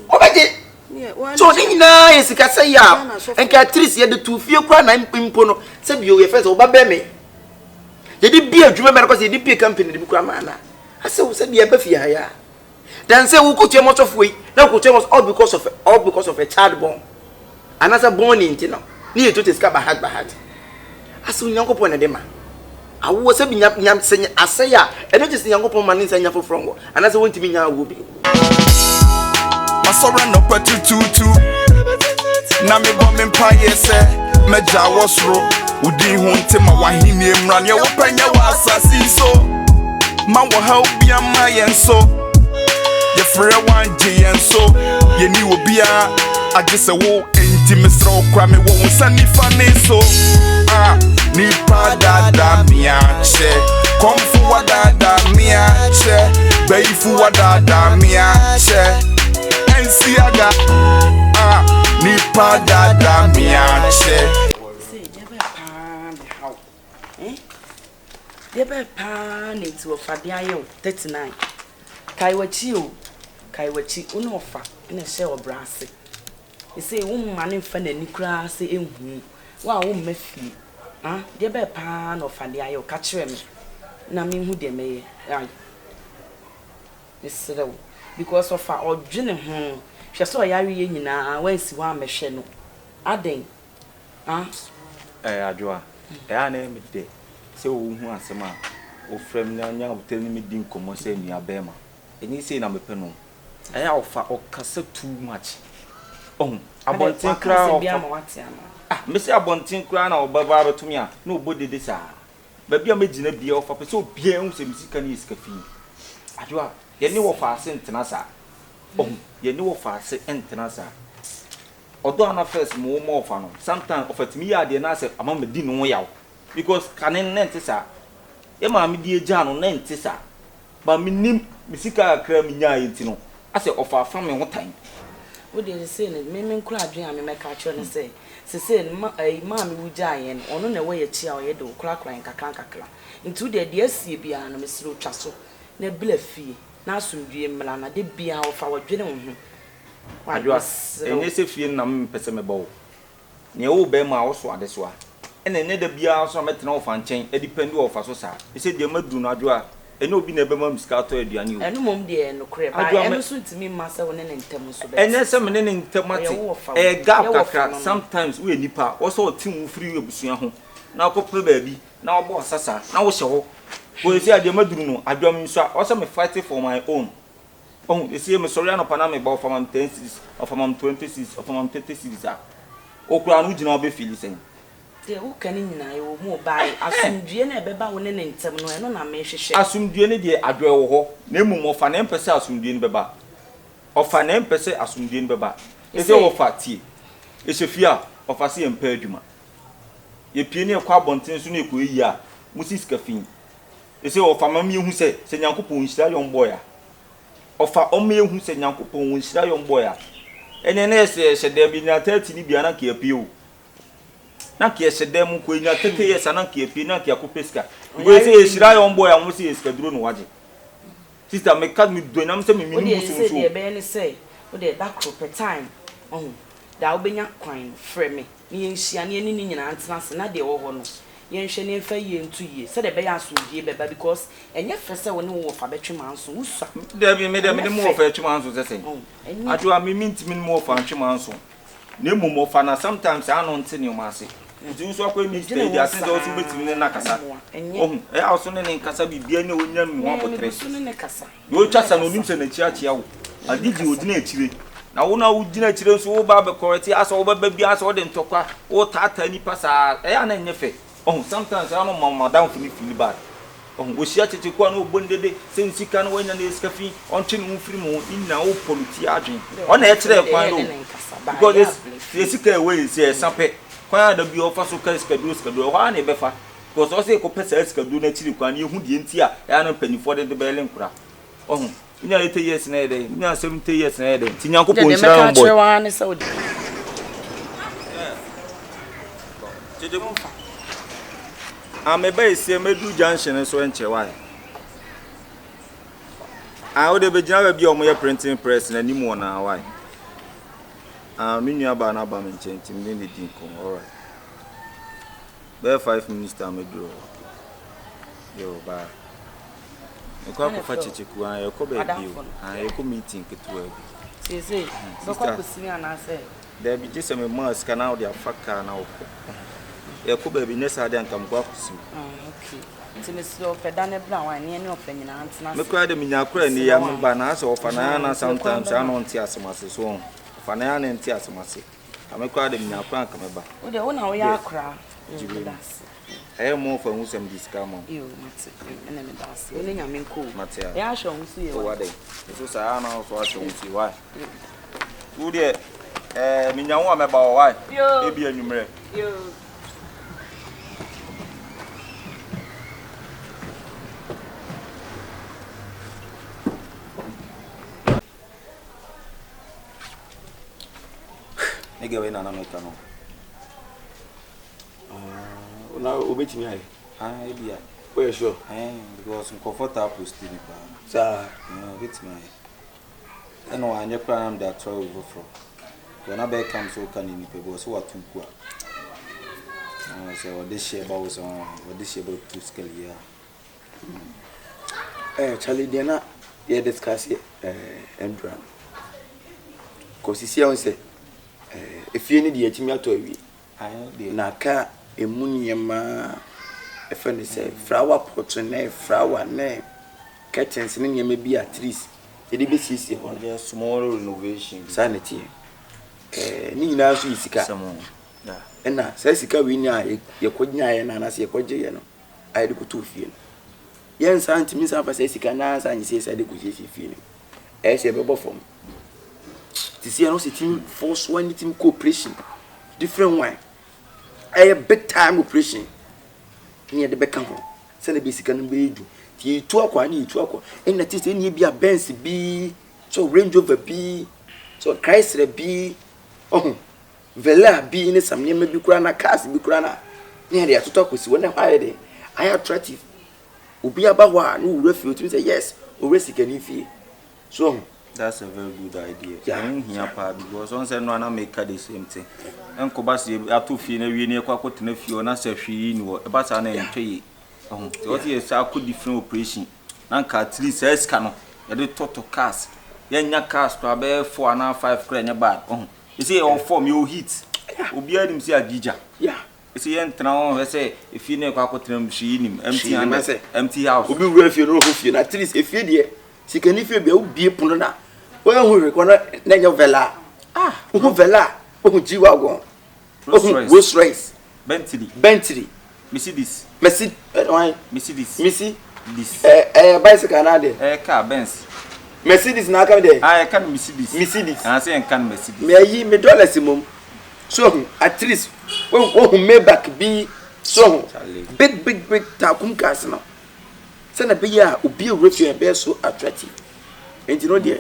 Wobɛgye. So ne nyinaa yɛ sika sɛ yɛ a nka at least yɛde to fie koraa na mpo no sɛ bio yɛfɛ sɛ woba bɛ me. Yɛde bie adwuma bi anakɔ sɛ yɛde bie company de bi koraa ma ana. Asɛ wo sɛ deɛ ɛba fie ha yɛ a. Than sɛ wokotua ma ɔsɔfoɔ yi na wokotua ma all because of all because of a child born anaasɛ born nti no ne yɛ tuatua sika bahat bahat asɛ Onyankopɔn na ɛde ma awoɔ sɛ bi nyam nyam sɛ asɛe a ɛno gye sɛ Nyankopɔn ma ne nsa nya foforɔ nwɔ anaasɛ wɔntumi nya awoɔ bio. Masɔre anɔpa tutuutu na mebɔ me mpaeɛ sɛ m'agya wɔ soro wo din ho nte ma w'ahennie mmra neɛ wopɛ nyɛ wɔ asase yi so ma wɔhaw bia mma yɛn so yɛfrɛ wangye yɛn so yɛni obiara agye sɛ wo enti mesrɛ wo kora me wɔ wo nsa nifa ne so ah nipa daadaa me akyɛ kɔmfo wadaadaa me akyɛ bayifo wadaadaa me akyɛ ɛnsi aga ah nipa daadaa me akyɛ. Sɛ deɛ bɛyɛ paa na ɛha wo eh Deɛ bɛyɛ paa na nti wɔfa de ayɛ wo 39 Kae w'akyi o, kae w'akyi Wo ne ɔfa na ɛhyɛɛ ɔbra ase Seesei womma no mfa n'ani koraa sɛ ɛnhu wo a womma fie ah Deɛ bɛyɛ paa na ɔfa de ayɛ wo Ka kyerɛ me na menhu deɛ mɛyɛ ai Mesrɛ wo because ɔfa ɔdwene ho Hwɛ sɛ ɔyareɛ nyinaa woansi hɔ ammɛhwɛ no Adɛn ah. Ɛɛ Adwoa, ɛyɛ a na ɛyɛ me dɛ sɛ wohu asɛm a wofrɛ me na nya aboterɛ ne me di nkɔmmɔ sɛ nuabarima. Ɛnyɛ sei na mepɛ no o. Ɛyɛ a ɔfa ɔkasa too much. Ɔhu, abɔnten koraa ɔfa. Ah, mese abɔnten koraa na ɔbɛba abɛto me a, na ɔbɔ dede saa. Baabi a mɛgyina biara ɔfa pɛ sɛ obiara hu sɛ me sika no yɛ sika fi. Adwoa, yɛne wɔfa ase ntena saa. Ɔhu, yɛne wɔfa ase ntena saa. Ɔdɔ a na first mowɔ ma ɔfa no, sometimes ɔfa tumi yɛ adeɛ na asɛ ama madi ne ho yaw because kane no na ɛnte saa. Yɛ maame de agyaa no na ɛnte saa. But mennim, me sika kakra a menyaeɛ nti no, asɛ ɔfa afa me ho tan. Wo deɛ sesei no, me me nkura adwene a me mɛka akyerɛ no sɛ, sesei no ma ɛyi maame wu gyaa yɛn no, ɔno na ɛwɔ yɛn akyi a ɔyɛ de ɔkorakora yɛn kakra nkakra. Nti wo deɛ deɛ asie biara no mesrɛ wo twa so na bla fie na asomdwie mmra na da biara ɔfa ɔdwene wo ho. Adwoa, ɛnyɛ sɛ fie no na mempɛ sɛ meba o. Nea ɛwɔ wo barima a woso adesoa. Ɛna ɛnyɛ da biara nso na mɛtena wo fa nkyɛn adipɛndi wɔ wo fa so saa. Ɛsɛ deɛ maduru no, Adwoa, ɛnyɛ obi na ɛbɛma me sika atɔ aduane o. Ɛno mmom deɛ ɛyɛ nokorɛ, but Adwoa, ɛno me. nso ntumi mma sɛ wo ne ne ntam nso bɛte Ɛnyɛ sɛ saa. me ne ne ntam Ɔyɛ ate. wo wɔfa o, Ɛyɛ gap yɛ wɔfa kakra. no no. Sometimes woyɛ nipa a, wɔ sɛ ɔte wo ho firi abusua ho na wokɔpɛ baabi na wabɔ asasa na wohyɛ hɔ. Because seesei a deɛ maduru no, Adwoa, mensua. Ɔwɔ sɛ me fight for my own. Wahu, seesei mesɔre anɔpa na meba ɔfa ma me ten cedis, ɔfa ma me twenty cedis, ɔfa ma me thirty cedis a, wo koraa no wogyina hɔ bɛfiili sɛn? Deɛ woka no nyinaa ɛwɔ mu o, but asomdwoeɛ no a ɛbɛba wo ne ne ntam no, ɛno na mehwehwɛ. Asomdwoeɛ no deɛ, adwo ɛwɔ hɔ, na mmom ɔfa na ɛmpɛ sɛ asomdwoeɛ no bɛba. Ɔfa na ɛmpɛ sɛ asomdwoeɛ no bɛba. Seesei ɔfa, tie, yɛhyɛ fie a, ɔfa sɛ yɛmpɛ adwuma. Yɛpue na yɛkɔ abɔnten so na yɛkɔyɛ yie a, mosi sika fi. Ese ɔfa ma me hu sɛ sɛ Nyankopɔn nhyira young boy a ɔfa ɔma ehu sɛ Nyankopɔn nhyira young boy a ɛneɛ na yɛsɛ yɛhyɛ dɛm yɛnya 30 no bi a na nka yɛapue o na nka yɛhyɛ dɛm nko yɛnya 30 years a na nka yɛapue na nka yɛakɔpɛ sika because sɛ yɛhyira young boy a wɔn sɛ yɛ sika duro na wagye sister meka me dɔ nyam sɛ me mene Wodeɛ mu so sɛ nso deɛ ɛbɛyɛ ne sɛ wodeɛ da koro pɛ time ɔho da wobɛnya kwan no frɛ me na yɛnhyia na yɛne ne nyinaa ntena ase na deɛ ɛwɔ hɔ no yɛnhwɛ na yɛmfa yie nto yie sɛdeɛ ɛbɛyɛ a asomdwie bɛba because ɛnyɛ fɛ sɛ wo ne wo wɔfa bɛtwe manso, wosua. Dabi, me deɛ mene Ɛnyɛ mo fɛ. wɔfa ɛtwe manso sɛ sɛn? Oh, ɛnyɛ. Adwoa, me mentumi ne mo wɔfa ntwe manso. Na mmom wɔfa na sometimes saa na ɔnte nneɛma ase. Nti wo nso akɔyɛ minister Medwene yi deɛ ho asen sɛ wo nso wobɛtumi ne no saa, akasa. ɛmmoa, ɛnyɛ. Wahu? Ɛyɛ a wo nso ne no nkasa biribiara ni a ɔnya ne ho Me, aboterɛ. megu so ne no kasa. Deɛ ɔtwa sa no ɔnim sɛ n'akyi akyea wo. Ne Ade no deɛ kasa. ɔgyina akyire. Na wo no a wogyina akyire nso woba abɛkɔrɛte asɛ wobɛba biara sɛ wode ntɔkwa wotaataa nnipa saa ɛyɛ a na ɛnyɛ fɛ. Wahu? Sometimes ɛyɛ a na ɔma madamfo no feel bad. Wahu? Ɔhyia kyekyeku a na ɔbɔ no dede sɛ ne sika no wanya no yɛ sika fi, ɔntwe ne ho mfiri mo ho. Ne nyinaa wo pollute adwene. Deɛ Ɔno na ɔdamfo no ɛkyerɛ deɛ kwan ɛyɛ no ne o. ne nkasa, but Because ɛyɛ yɛ abrɛ yɛ fie. sika a ɛwɔ yɛn nsa yi ɛsa pɛ. Kwan a da biara ɔfa so ka sikaduro sikaduro ɛhɔ ara na ɛbɛfa. Because ɔsɛ yɛkɔpɛ saa sikaduro no akyiri kwan na yɛhu deɛ nti a ɛyɛ a na mpanimfoɔ de de bɛyɛ nkora. Wahu? Wonya 80 years na ɛyɛ dɛn? Wonya 70 years na ɛyɛ dɛn? Nti Nyankopɔn Deɛ nhyira mɛka young boy. akyerɛ wo ara ne sɛ wode. Ah, meba esie, mɛduru junction no so ɛnkyɛ, why? Ah, wo deɛ bɛgyina baabi a wɔyɛ printing press no anim hɔ naa, why? Ah, me nua baa no aba me nkyɛn nti me ne no di nkɔmmɔ, alright. Bɛyɛ 5 minutes time mɛduru hɔ. Yo, bye. Mekɔ akɔfa kyekyeku, ah, yɛkɔ baabi o. Ah, yɛkɔ meeting ketewa bi. Seesei, bɛkɔ akɔsini anaasɛ? Dabi, gye sɛ mema wo sika na wode afa kaa na wokɔ. Yɛkɔ baabi, nyɛ saa deɛ anka mekɔ akɔsi wo. Ah, okay. Nti mesrɛ wo pɛ da no bra wan ne yɛne ɔfa nyinaa ntena ase. Me koraa de menya koraa ni ya meba na asɛ ɔfa na na sometimes ana ɔnte asɛm ase so ɔn. Ɔfa na ana nte asɛm ase. Na me koraa de menya koraa anka meba. Wo deɛ wo na woyɛ akoraa. Gye wei mu. Ɛyɛ mo ɔfa hu sɛ mede sika ama wo. Yo, mate. Ɛna meda ase. Wo ne Nyame nkɔ o. Mate a. Ɛyɛ ahwɛ wo ho so yie wa. Adɛn? Nso saa na wo so ahwɛ wo ho so yie why? Wo deɛ ɛɛ menya wo a mɛba hɔ why? Ebi anwummerɛ. Yo. Ne gɛ wei na na meka no. Ah, na obetumi ayɛ. Ah, ebi a. Woyɛ sure? Eh, because nkurɔfoɔ taa post ne paa. Saa. Eh, obetumi ayɛ. Ɛna wanyɛ koraa na mede atra obi foforɔ. Because na bɛyɛ kam sɛ woka ne nipa bi ɔsɛ wato gu a. Ah, sɛ ɔde hyɛ ba wo sɛ ɔde hyɛ ba tu sikali a. Eh, Charlie, deɛ na yɛ discuss eh, ndura no. Kɔ sisi a sɛ eh, efie no deɛ yɛtumi atɔ awie. Na ka emu nneɛma ɛfɛ ne sɛ flower pot ne flower ne curtains ne nneɛma bi a trees yɛde bɛsiesie hɔ no. Small renovation. Saa na ɛteɛ. Eh, ne nyinaa nso yɛ sika. Ɛna saa sika wei ni a yɛkɔnyaeɛ no anaasɛ yɛkɔgyeeɛ no a yɛde kɔtɔɔ fie no. Yɛnsa ntumi nsa mfa saa sika no ansa nyɛ sɛ yɛsa de kɔsiesie fie no. Ɛyɛ sɛ yɛbɛbɔ fam. Te sɛ yɛn sɛ team force one ne team cooperation different one. Ɛyɛ big time operation ne yɛde bɛka ho sɛdeɛ bɛ sika no bɛyɛ du. Nti yɛtu akɔ a ne yɛtu akɔ. Ɛna te sɛ ɛnni bi a Benz bi, so Range Rover bi, so Chrysler bi, ɔho Velar bi ne some nneɛma bi koraa na cars bi koraa na ne yɛde atoto akɔsi hɔ na ɛhɔ ayɛ den ayɛ attractive. Obi aba hɔ a na owura fie otumi sɛ yes owura sikani fie. So ɔho. That's a very good idea. Ɛho hia paa because ɔn sɛ no ana meka the same thing. Ɛnkɔba sɛ ato fie na awie ne yɛkɔ akɔtena fie hɔ na sɛ hwee ni hɔ. Ɛba saa na ɛntwa yie. Ɛho. Sɛ wɔte yɛ saa akɔ different operation na nka at least saa sika no yɛde tɔtɔ cars. Yɛnya cars koraa bɛyɛ four anaa five koraa ɛnyɛ bad. Ɔho. Ɛsɛ yɛwɔ form yɛwɔ heat. Obiara nim sɛ agyigya. Ɛsɛ yɛntena hɔ nhwɛ sɛ efie no yɛkɔ akɔtena mu hwee nim. Empty handed. Empty house. Obi wura fie no ɔhɔ fie no at least efie deɛ sikani fie bia wobie pono na woahu hwee kɔ na na ɛnyɛ vela. Ah. Wohu vela, wohu G-Wagon, wohu Rolls Royce. Bentley. Bentley. Mercedes. Mercedes. Eh, Mercedes. Mercedes. Dis. Eh, eh, bicycle na de. Eh, car Benz. Mercedes na aka de. Ah, ɛka no Mercedes. Mercedes. Ah, sɛ ɛnka no Mercedes. Me ayi me dollars mom. So hu, at least wohu Maybach bi so hu. Big big big takum cars no. Sɛ na bɛyɛ a obi awura fie ɛbɛyɛ so attractive. Enti no deɛ.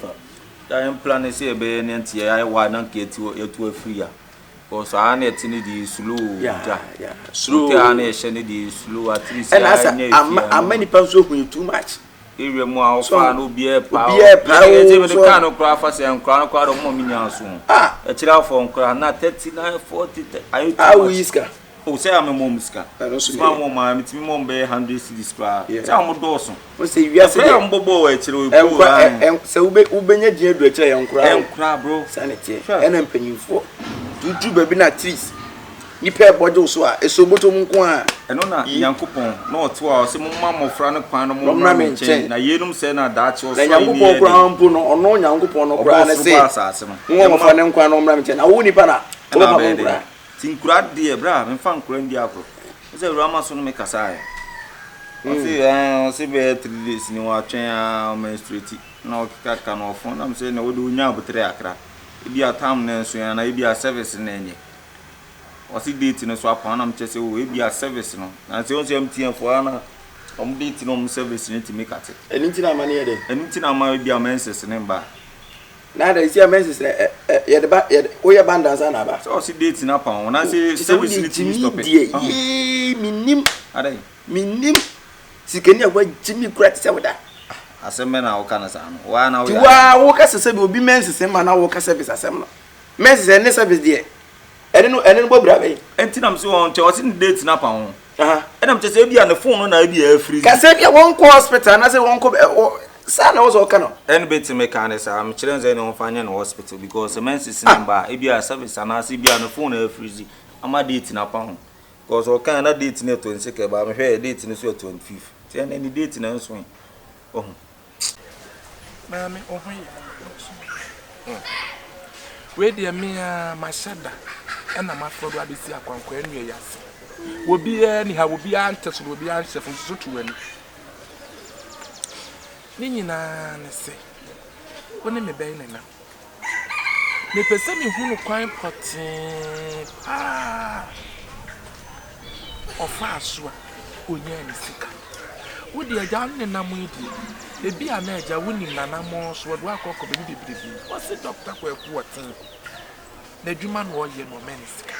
Ya yɛn plan ne sɛ yɛbɛyɛ ne nti yɛayɛ wa na nka yɛtu yɛtu afiri ya. Because saa na ɛte ne deɛ slow gya. Slow. Hotel a na yɛhyɛ ne deɛ slow at least Ɛna asa ama ama nipa nso hu you too much. Area mu a ɔfa na obiara paa. Obiara paa o. Ɛsɛ mi de kaa no koraa fa sɛ nkora no koraa de ɔmo mi nya so. Ah. Ɛkyerɛ afɔ nkora na 39 40 ayɛ too much. Ah, woyi sika. O sɛ ame mɔ mu sika. Ɛno nso Sima mɔ maa mi timi mɔ bɛyɛ 100 cedis koraa. Sɛ ɔmo dɔɔso. O sɛ wiase deɛ. Ɛfɛ ɔmo bɔ bɔɔl wɔ akyire o. Ɛnkora ɛ sɛ wobɛ wobɛnya gyina du akyire yɛ nkora. Ɛnkora bro. Saa na ɛteɛ. Ɛna mpanyinfoɔ tutu baabi na at least nipa ɛbɔ gye wo so a ɛsɛ obotom nko a. Ɛno na Nyankopɔn na ɔte hɔ a ɔsɛ momma mmɔfra no kwan no mommra me nkyɛn na yeinom sɛɛ na daakye ɔsoro Na ahenni Nyankopɔn yɛ koraa den. mpo no ɔno Nyankopɔn no koraa Ɔbɔɔ no soro se bɔɔ asase no. momma mmɔfra no nkwan no mmra me nkyɛn na wo nipa na Ɛna wobɛpa mo abɛyɛ dɛn? nkora. Nti nkura deɛ bra memfa nkura ndi agorɔ. Wo sɛ awura ma so no me kasaeɛ. Ɔse ɛɛ ɔse bɛyɛ 3 days ni watwɛn aa ɔmenstruate na ɔkeka ka no ɔfon na mesɛ na wode wonya abotere akra. Ebi a time no nso ana ebi a service no ɛnyɛ. Ɔse date no so apɔn na mekyɛ sɛ o ebi a service no. Na sɛ ɔnso MTN fo ana ɔmo date no ɔmo service no tumi kate. Ɛno nti na ama no yɛ dɛn? Ɛno nti na ama ebi a menses no mba. Na ada esi a menses na ɛ ɛ yɛde ba yɛde woyɛ band ansa na aba. Sɛ ɔse date no apɔn ho na sɛ service no tumi stop it. Deɛ yee menim. Adɛn? Menim sikani a wagye me kura te sɛ wo da. Asɛm bɛn na woka no saa no? Wo ara na Nti woyɛ wo ade. ara woka sɛ sɛbi obi menses mma na woka service asɛm no. Menses ɛne service deɛ ɛne no ɛne no bɔ bra bɛn? Ɛnti na mese wɔn kyɛ ɔse ne date no apa ho. Aha. Ɛna mekyɛ sɛ ebia ne phone no na ebia afirizi. Ka sɛ ebia wɔnkɔ hospital anaasɛ wɔnkɔ ɛ wɔ saa na ɛwɔ sɛ ɔka no. Ɛne bɛti meka ne saa mekyerɛ no sɛ ɛne ɔmfa nyɛ no hospital because sɛ menses no mba a ebia service anaasɛ ebia ne phone na afirizi ama date no apa ho. Because ɔkae na date no yɛ 26 but mehwɛɛ date no so yɛ 25 nti ɛnɛ ne date no nsoe. Wahu. Maame, wo ho yɛ? Hmm. Wei deɛ me ara mahyɛ da ɛna mafrɛ do abɛsi akwankwaa nnua yi ase. Obiara ni ha, obiara nte soro, obiara nhyɛ fam, soso to w'ani. Ne nyinaa ne sɛ, wo ne me bɛn ne nam. Mepɛ sɛ mehunu kwan pɔtee paa a ɔfaa so a ɔnyaa ne sika. Wo deɛ agya wo ne no nam yi deɛ, ebi a na agya wonim n'anammɔn so, ɔde wo akɔkɔ baabi bebrebe. Ɔse Dɔkta Kwaku Ɔten, n'adwuma na ɔyɛ na ɔma ne sika.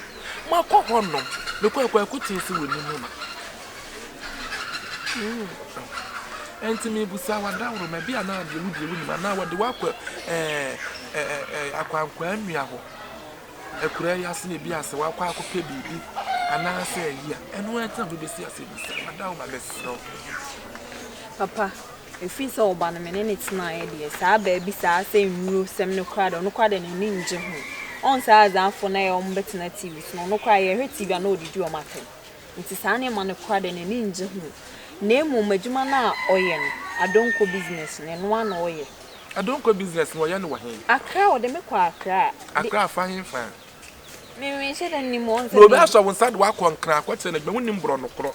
Makɔ hɔnom, mekɔɛ Kwaku tee sɛ wɔnim no. Ɛnti mebisa wo adaworoma bi anaa deɛ wo deɛ wonim anaa wɔde wo akɔ ɛɛ ɛɛ akwankwaa nnua hɔ akuraa yi ase na ebi asɛ wakɔ akɔpɛ biribi anaasɛ ayi a ɛno ara nti na wobɛsi ase bisa adaworoma mesrɛ wo. Papa, ɛfiri sɛ ɔba no me ne no tenaeɛ deɛ, saa baabi saa sɛ nnuro sɛm no koraa deɛ, ɔno koraa deɛ n'ani nnye ho. Ɔn saa Azanfoɔ no a ɛyɛ a wɔbɛtena TV so no, ɔno koraa yɛhwɛ TV a na ɔdidi wɔn atɛm. Nti saa nneɛma no koraa deɛ n'ani nnye ho. Na mmom adwuma no a ɔyɛ no, adonko business no, ɛno ara na ɔyɛ. Adonko business no ɔyɛ no wɔ he? Accra, ɔde me kɔ Accra. Accra afa hefa? Me menhyɛ da nnim hɔ, ɔnsɛ Na obi me. asɔ wo nsa de wo akɔ Nkran akɔkyerɛ no adwuma, wonnim borɔno korɔ.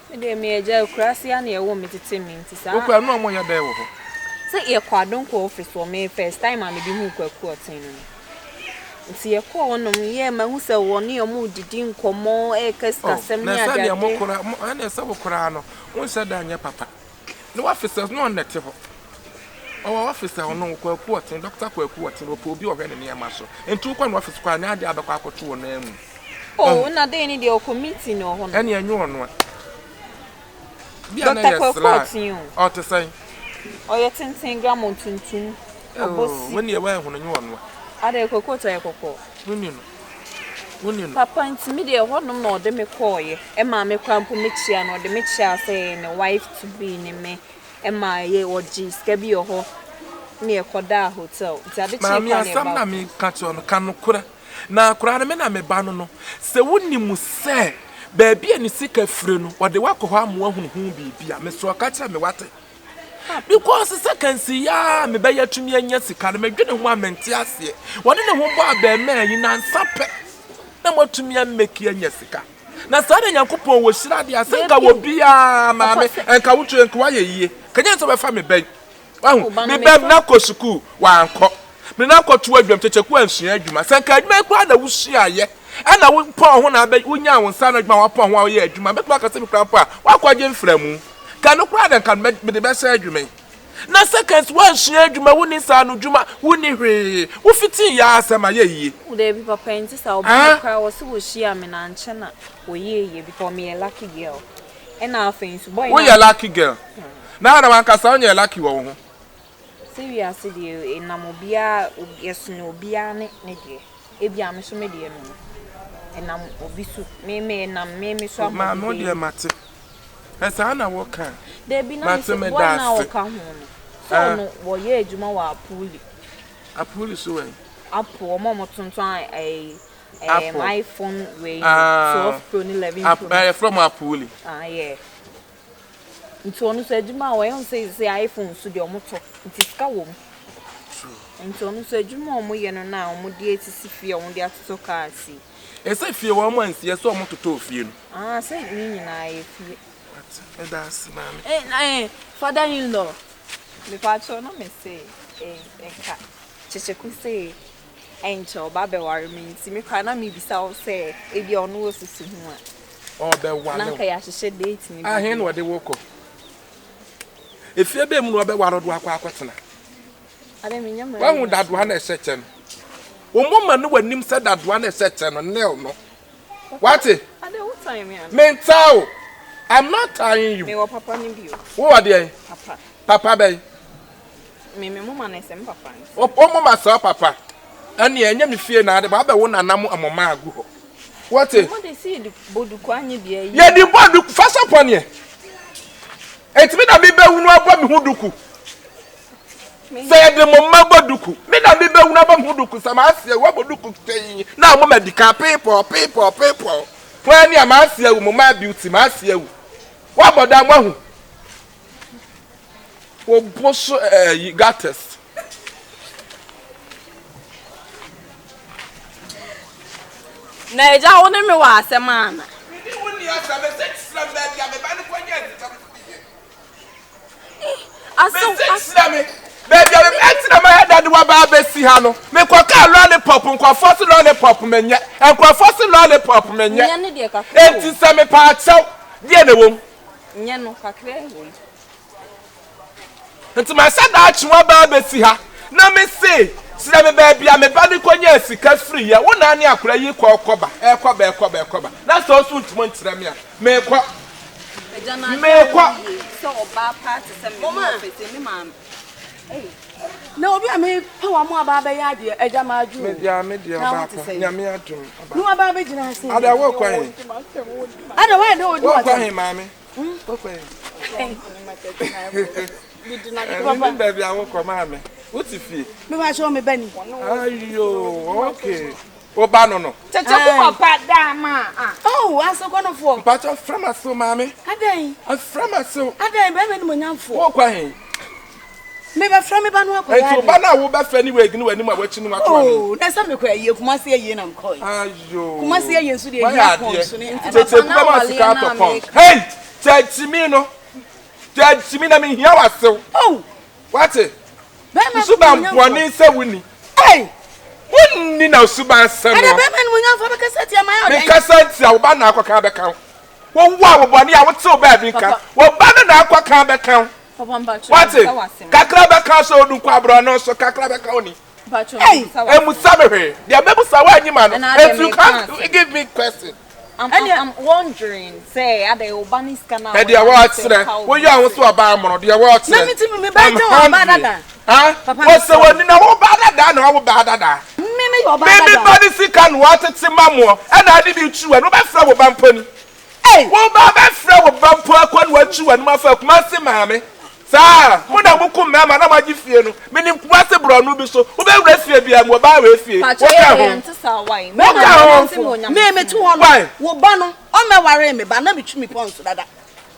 Me deɛ meyɛ agya, akuraase ha na yɛwoo me tete me nti saa. Wokɔ a na ɔmo yɛ dɛn wɔ hɔ? Sɛ yɛkɔ Adonko office hɔ, me first time a mede huu Kwaku Ɔten no no. Nti yɛkɔɔ hɔ nom yɛ mahu sɛ wɔne ɔmo redidi nkɔmmɔ, ɛreka Oh, sikasɛm na ne sɛdeɛ adeade. mo kora, mo, ɛne sɛ wo koraa no, wonhyɛ da nyɛ papa. Ne w'office na ɔno na ɛte hɔ. Ɔwɔ office a ɔno Kwaku Ɔten, Doctor Kwaku Ɔten, ɔpɛ obi a ɔhwɛ ne nneɛma so. Nti wokɔ ne office koraa, nyɛ adeɛ a bɛkɔ akɔto wɔ nan mu. Oh, na dɛn ne deɛ ɔkɔ meeting wɔ hɔ nom. Ɛne ɛnyɛ ɔno a. Bi a na Doctor yɛ Kwaku sra. Ɔten o. Ɔte sɛn? Ɔyɛ tenten grammar tuntum. Ɔbɔ Oh, si. wo deɛ woanhunu nyɛ ɔno a. Adɛn Kwaku Ɔten ɔyɛ kɔkɔɔ? Wonni no. Wonni no. Papa nti me deɛ ɛhɔ nom na ɔde me kɔɔeɛ. Ɛmaa me koraa mpo me kyia no, ɔde me kyiaa sɛ ɛyɛ ne wife to be ne me. Ɛmaa yɛ ɔgyee sika bi wɔ hɔ na yɛkɔdaa hotel. Nti ade kyee Maame koraa na asɛm yɛbaa na kurom. meka kyerɛ wo no, ka nokorɛ. Na akwadaa no, me na me ba no no, sɛ wonim sɛ baabi a ne sika fire no, wɔde wo akɔ hɔ ama woahunu ho biribi a, mesrɛ wo ka kyerɛ me, wate? Because sɛ kansi yi ara a mebɛyɛ atumi anya sika no, medwene ho a mente aseɛ. Wɔne ne ho bɔ abɛɛmaa yi nansa pɛ na moatumi ameki anya sika. Na saa na Nyankopɔn wɔ hyira deɛ a, sɛ nka wɔ biara maame, nka wotwe, nka woayɛ yie. Kanyɛ sɛ wobɛfa me bɛn. Wahu? Me ba na kɔ sukuu, wankɔ. Me na kɔto adwam, kyekyeku ansua adwuma. Sɛ nka adwuma yi koraa na wosuaeɛ, ɛna wopɔn ho na abɛ, wonyaa wo nsa ano adwuma a wapɔn ho a woyɛ adwuma, mɛtumi aka sɛ me koraa mpo a, woakɔgye mframu. Ka ɛno koraa na nka mede bɛhyɛ adwuma yi. Na sɛ ka nso woansua adwuma, wonni nsa ano adwuma, wonni hwee, wofitii yɛ ara sɛ mayɛ yie. Oh dabi papa ɛnte saa, ɔbaa koraa wɔse wɔhyiaa me na ankyɛ na wɔyɛɛ yie because meyɛ lucky girl. Ɛna afei nso boy no. Woyɛ lucky girl. Na na wankasa wonyɛ lucky wɔ wo ho. Sɛ wiase deɛ ɛnam obiara ɛsono obiara ne ne deɛ. Ebia me so me deɛ no no ɛnam obi so me me ɛnam me me so ama Maame obi wo bɛyɛ deɛ mate. Ɛsaa na woka. Dabi na me Mate sɛ meda boy no a ase. ɔka ho no sɛ ɔno wɔyɛ adwuma wɔ Apuli. Apuli so wɛn? Apple wɔn a wɔtontɔn ɛyi Apple. Um, iPhone wei no, Ah, 12 Pro ne 11 ap Pro no. eh, yɛfrɛ mo Apuli. Ah, yeah. Nti ɔno nso adwuma a wɔyɛ ho sɛ sɛ iPhone nso deɛ wɔtɔ nti sika wɔ mu. Nti ɔno nso adwuma a wɔyɛ no na wɔde asisi fie a wɔde atotɔ kaa si. Ɛsɛ fie wɔn ansi ɛsɛ wɔn totɔ fie no. Ah, sɛ ne nyinaa yɛ fie. Meda ase maame. Eh, na eh, father in law. Mepa kyɛw na me se eh, nka kyekyeku se Ɛnkyɛ ɔba bɛware me nti me koraa na mebisa wo sɛ ebia ɔno wɔ susu ho a. Ɔbɛware Na wo. anka yɛahyehyɛ date ne Ahe na biribiara. ɔde wo kɔ? Efie bɛn mu na ɔbɛware wo de wo akɔ akɔtena? Adɛn menyɛ married Woahu na dadoa no a ɛhyɛ kyɛ no? Wo moma no w'anim sɛ dadoa no a ɛhyɛ kyɛ no, nail no. Wate? Adɛn wo tan me anaa? Mentaa wo. I'm not tying you. Mewɔ papa no bi o. Wowɔ deɛn? Papa. Papa bɛn? Me me moma no sɛ me papa nti. Wo moma sɛ wo papa? Ɛneɛ ɛnyɛ me fie na ade ba abɛwo nana mo moma agu hɔ. Wote? Mo de si yɛde bɔ duku anyɛ bia yi. Yɛde bɔ duku fa sɔ pɔneɛ. Enti me na me bɛwunu abɔ me ho duku. Sɛ yɛde mo mma bɔ duku, me na me bɛwunu abɔ me ho duku sɛ maase awu abɔ duku tɛn na mo ma di kan peepɔɔ peepɔɔ peepɔɔ. Hwan ni a maase awu mo mma beauty maase awu. Woabɔ da moahu. Wo bo so ɛyi gutters. Na agya wo ne me wɔ asɛm ana? Me ne wo nni asɛm, mese kyerɛ me baabi a me ba no kɔnyaa sika no firiiɛ. Mese kyerɛ me baabi a me ba nti na mayɛ dɛ de waba abɛsi ha no. Mekɔkaa lollipop, nkurɔfoɔ se lollipop menyɛ, nkurɔfoɔ se lollipop menyɛ. Enti sɛ mepaakyɛw, deɛ na ɛwɔ mu? Nyɛ no kakra wɔ mu. Nti mahyɛ da atwe w'aba abɛsi ha, na mese, Kyerɛ me baabi a me ba no kɔnyaa sika firiiɛ, wo na ne akwadaa yi kɔ rekɔba, ɛrekɔba, ɛrekɔba, ɛrekɔba, na sɛ wo nso wontumi nkyerɛ me a, merekɔ. Agya no ahyɛ Merekɔ. wo yie sɛ ɔbaa paa te sɛ me ho ɔfɛ sɛ me maame. Ei. Na obi a mepɛ wɔn mo aba abɛyɛ adeɛ agya madwo o. Me deɛ me deɛ Na ɔbaa wote pa, sɛn? Nyame adom ɔbaa Ne pa. waba abɛgyina ha sɛ Ada wokɔ he? Ada woayɛ dɛ ɔdi Wokɔ w'atɛm. he maame? Wokɔ he? Menim baabi a wokɔ maame. Wote fie? Mepa kyɛw me ba ni. Ayo, okay. Wo ba no no. Kyekye ko papa daa ma a. Oh, asokɔnɔfoɔ. Mpakyɛw frɛ m'asew maame. Adɛn? Frɛ m'asew. Adɛn bɛrima animuonyamfoɔ. Wokɔ he? Mebɛfrɛ me ba no akɔyɛ Enti wo ba no a wobɛfrɛ ne wig ne w'anim a wakyi no ato ano yi. Oh, na sɛ mekɔ ayie, Kumasi ayie na mekɔe. Ayo. Kumasi ayie nso deɛ Wayɛ ehia adeɛ. pɔn so ne. Kyekyeku bɛma wo sika atɔ pɔn. Hey! Kyɛkyimi no. Kyɛkyimi na mehia w'asew. Oh! Wate? Bɛrima Suban bɔne sɛ wonni. Hey! Wonni na suban sɛ Ɛdɛ no. bɛrima animuonyamfoɔ bɛkasa tia ma ayɛ ɔdɛn? Mekasa tia wo ba na akɔka abɛka wo. Wowo a wo bɔne a wotew baabi nka. Wo ba no na akɔka abɛka wo. Wate? Kakra bɛka sɛ odu nkwaborɔ no so, kakra bɛka wo ni. Emusa me hwee. Deɛ mɛbusa wo anyi ma no. If you can't give me question. I'm, I'm wondering sɛ adɛ wo ba ne sika na Ɛdeɛ wɔkyerɛ, woyɛ wo so ɔbaa mono, deɛ wɔkyerɛ. I'm hungry. Wɔsɛ wɔni na wo ba dada na ɔwo ba dada. Meme ba ne sika na wɔatete ma moɔ, ɛna ade bi twi wɔ no, wobɛfrɛ wo ba mpo ni. Wo ba bɛfrɛ wo ba mpo akɔ na watwi w'anom afa Kumasi maame. Saa, mo na mokum mmarima na moagye fie no. Menim Kumasi borɔno bi so. Wobɛwura fie biara mu, ɔbaa wei fie. Pakyɛ Woka yɛ ho. yɛn te saa wai. Woka ho. Me me te hɔ no. Why? Wo ba no, ɔmmɛwaree me ba na metwi me pɔn so dada.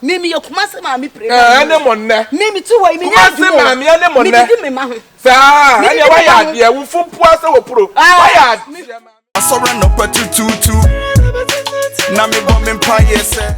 Me meyɛ Kumasi maame pire. Ɛɛ, ɛne mo nnɛ. Me me te hɔ yi, menyɛ Kumasi adwuma o. maame ɛne mo nnɛ. Medidi me mma ho. Saa, Medidi ɛneɛ me woayɛ mma ho. adeɛ. Wo fumpoa sɛ wɔ puro. Ah. Woayɛ adeɛ. Asɔre anɔpa tutuutu na mebɔ me mpaeɛ sɛ.